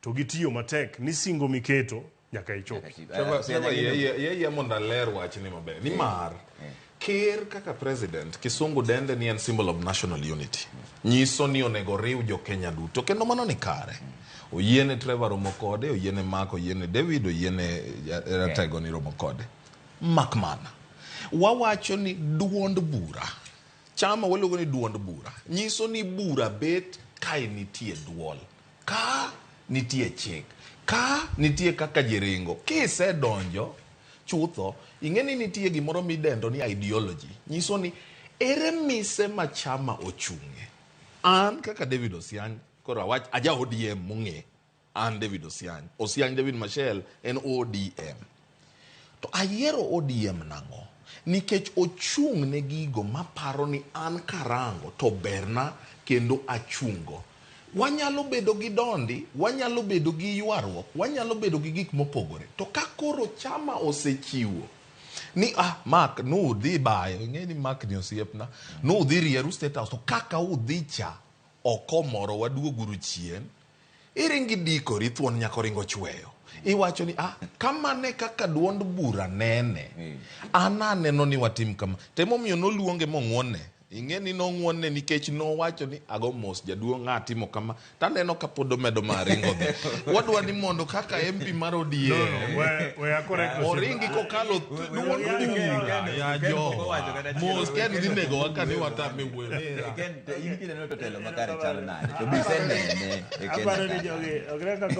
To gitiyo matek ni singo miketo nyaka ichopi. Trevor, yie mondo aler wachni maber. Nimar ker kaka president, kisungu dende ni en symbol of national unity. Nyiso ni onego riw jo Kenya duto kendo mano ni kare. Oyiene Trevor romo kode, oyiene Mark, oyiene David, oyiene Ratego ni romo kode. Mak mana. Wawacho ni duond bura. Chama waluongo ni duond bura. Nyiso ni bura bet kae nitie duol. Ka nitie chik. Ka nitie kaka ji ringo. Kisedonjo chutho, ing'e ni nitie gimoro midendo ni ideology. Nyiso ni ere mise ma chama ochung'e. An kaka David Osiany, koro awach aja ODM mong'e. An David Osiany. Osiany David Machel en ODM. To ayiero ODM nang'o? Nikech ochung' ne gigo maparo ni an karango to berna kendo achungo. Wanyalo bedo gi dondi, wanyalo bedo gi ywaruok, wanyalo bedo gi gik mopogore. To ka koro chama osechiwo ni Mark nudhi bayo, ing'e ni Mark ni osiepna, nudhi rieru State House, to kaka udhi cha ok omoro waduoguru chien, iringi dikori thuon nyaka oringo chweyo. Iwacho ni kamane kaka duond bura nene, an aneno ni watim kama. Temomiyo noluonge mong'uonne. Ing'e ni nong'uonne nikech nowacho ni ago mos jaduong' ng'a timo kama. Taneno ka pod omedo ma ringo dhi. Wadwa ni mondo kaka MP mar ODM oringi kokalo duond bura ya jowa. Mos Ken dhi nego wa ka ni watame wuoyo. Ken, in kineno to telo makare chalo nade? To be isenene e Kenya Aparo ni ka? jogi ok ne ka koro